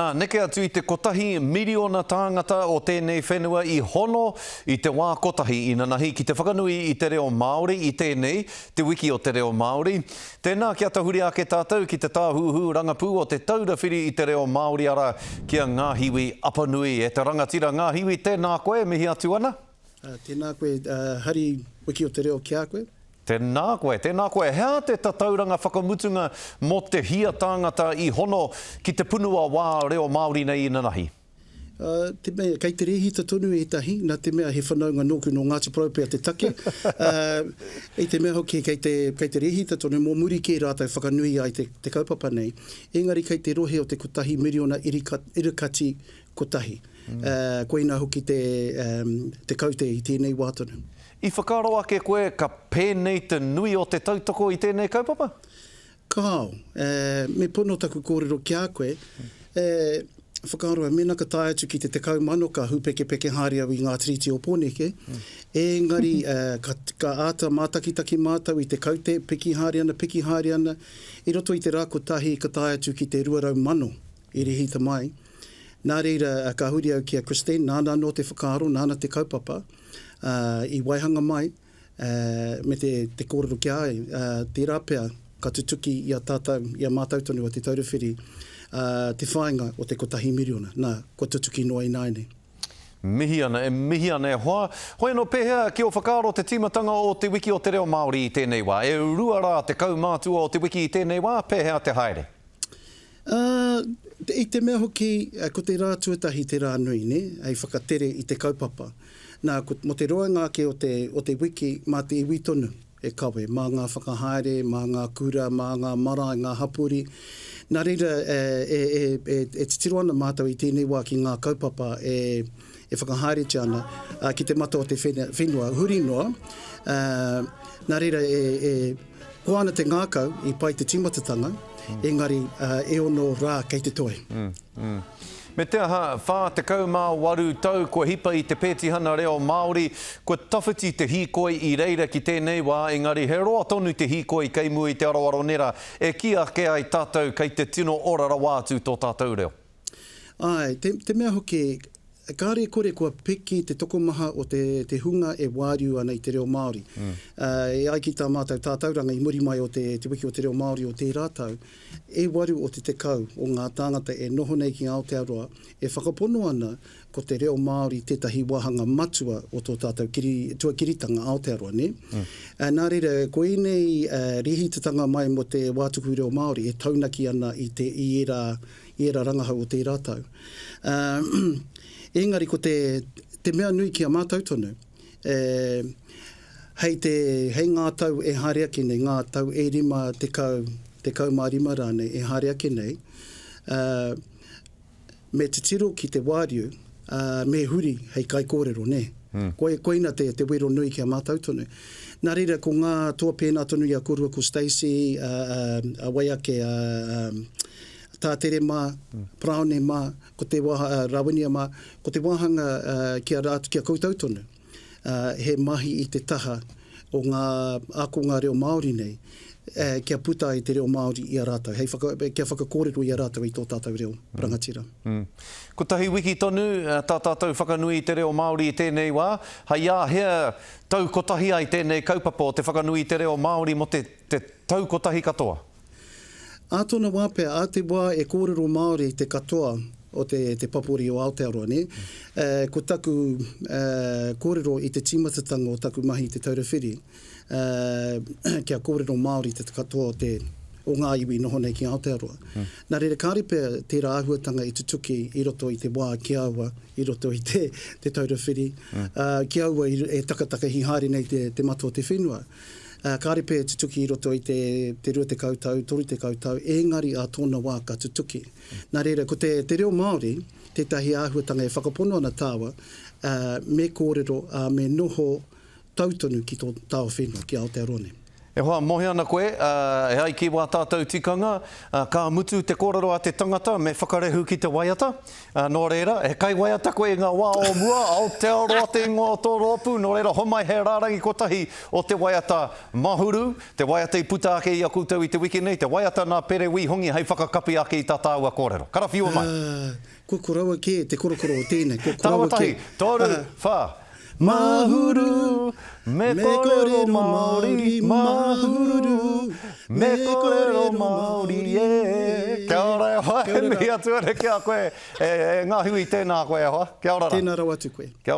Nā, neke atu i te kotahi miriona tāngata o tēnei whenua i hono i te wā kotahi inanahi ki te whakanui i te reo Māori i tēnei, Te Wiki o te Reo Māori. Tēnā kia tahuri ake tātou ki te tāhuhu rangapū o Te Taura Whiri i te Reo Māori arā, ki a Ngāhiwi Apanui. E te rangatira Ngāhiwi, tēnā koe, mihi atu ana. Tēnā koe, Hari Wiki o te Reo ki a koe. Tēnā koe, tēnā koe. He aha te tatauranga whakamutunga mō te hia tāngata i hono ki te punua wā reo Māori nei inanahi? Uh, te mea, kei te rēhita tonu ētahi, nā te mea he whanaunga nōku nō Ngāti Porou pea te take. Uh, i te mea hoki kei te, kei te rēhita tonu, mō muri kē rātou whakanui ai te, te kaupapa nei. Engari kei te rohe o te kotahi miriona irika, irikati kotahi. Mm. Uh, koina hoki te, um, te kaute i tēnei wā tonu. I whakaaro ake koe ka pēnei te nui o te tautoko i tēnei kaupapa? Kāo. Me pono taku kōrero ki a koe, e, whakaaro au, mēnā ka tae atu ki te 10,000 ka hūpekepeke haere au i ngā tiriti o Pōneke, engari ka, ka āta mātakitaki mātou i te kaute, piki haere ana, piki haere ana, i roto i te rā kotahi ka tae atu ki te 200,000 i rehita mai. Nā reira, ka huri au ki a Christine, nāna anō te whakaaro, nāna te kaupapa, ā, i waihanga mai, ā, me te, te kōrero ki a au, ā, tērā pea ka tutuki i a tātou, i a mātou tonu o Te Taura Whiri, ā, te whāinga o te kotahi miriona. Nā, kua tutuki noa ināianei. Mihi ana, e mihi ana e hoa. Hoi anō, pēhea ki ō whakaaro te tīmatanga o Te Wiki o te Reo Māori i tēnei wā? E rua rā te kaumātua o te wiki i tēnei wā, pēhea te haere? Ā, i te mea hoki, ko te rā tuatahi te rā nui, nē, hei whakatere i te kaupapa. Nā, ko, mō te roanga ake o te, o te wiki, mā te iwi tonu e kawe, mā ngā whakahaere, mā ngā kura, mā ngā marae, ngā hapori. Nā reira, e, e, e, e, e titiro ana mātou i tēnei wā ki ngā kaupapa e, e whakahaeretia ana, ā, ki te mata o te whenua, huri noa, ā, nā reira, e, e, Koa ana te ngākau i pai te tīmatatanga, engari e ono rā kei te toe. Me te aha, 48 tau kua hipa i te pētihana reo Māori, kua tawhiti te hīkoi i reira ki tēnei wā, engari he roa tonu te hīkoi kei mua i te aroaro nera, e kī ake ai tātou kei te tino ora rawa atu tō tātou reo. Āe, te, te mea hoki, kāre e kore kua piki te tokomaha o te, te hunga e wāriu ana i te reo Māori. E ai ki tā mātou tātauranga i muri mai o te, te Wiki o te Reo Māori o tērā tau, e waru o te tekau o ngā tāngata e noho nei ki Aotearoa e whakapono ana ko te reo Māori tētahi wāhanga matua o tō tātou kiri, tuakiritanga Aotearoa, nē? Nā reira, ko ēnei rīhitatanga mai mō te Wā Tuku Reo Māori e taunaki ana i te, i ērā, i ērā rangahau o tērā tau. Engari ko te, te mea nui ki a mātou tonu, e, hei te, hei ngā tau e haere ake nei, ngā tau e 50, 15 rānei e haere ake nei, ā, me titiro ki te wāriu, ā, me huri hei kaikōrero, nē. Koi, koina te, te wero nui ki a mātou tonu. Nā reira, ko ngā toa pēnā tonu i a kōrua ko Stacey, ā, ā, a wai ake, ā, ā, Tātere mā, Paraone mā, ko te wāha, ā, Rawinia mā, ko te wāhanga, ā, ki a rātou, ki a koutou tonu, ā, he mahi i te taha o ngā ākonga reo Māori nei, ā, kia puta ai te reo Māori i a rātou, hei whaka, kia whakakōrero i a rātou i tō tātou reo rangatira. Kotahi wiki tonu tā tātou whakanui i te reo Māori i tēnei wā, hei āhea tau kotahi ai tēnei kaupapa o te whakanui i te reo Māori mō te, te tau kotahi katoa? Ā tōna wā pea, ā te wā e kōrero Māori te katoa o te, te papori o Aotearoa, nē? E, ko taku e, kōrero i te tīmatatanga o taku mahi i Te Taura Whiri, e, kia kōrero Māori te katoa o te, o ngā iwi noho nei ki Aotearoa. Nā reira, kāre pea tērā āhuatanga i tutuki i roto i te wā ki aua, i roto i te, Te Taura Whiri, ā, ki aua i, e takatakahi haere nei te, te mata o te whenua. Ā, kāre pea e tutuki i roto i te, te 20 tau, 30 tau, ēngari ā tōna wā ka tutuki. Nā reira, ko te, te reo Māori tētahi āhuatanga e whakapono ana tāua, ā, me kōrero, ā, me noho tau tonu ki tō tāua whenua, ki Aotearoa nei. E hoa, moe ana koe, e ai ki wā tātou tikanga, ka mutu te kōrero a te tangata me whakarehu ki te waiata. Nō reira, he kaiwaiata koe i ngā wā o mua, Aotearoa te ingoa o tō rōpū, nō reira homai he rārangi kotahi o te waiata Mahuru, te waiata i puta ake i a koutou i te wiki nei, te waiata nā Pere Wī Hongi hei whakakapi ake i tā tāua kōrero. Karawhiua mai. Kua koroua kē te korokoro o tēnei, kua koroua kē. Tāua tahi, toru, whā. Mahuru, me kōrero Māori, Mahuru, me kōrero Māori, e. Kia ora e hoa, e mihi atu ana ki a koe, e Ngahiwi, tēnā koe e hoa, kia ora rā. Tēnā rawa atu koe. Kia ora.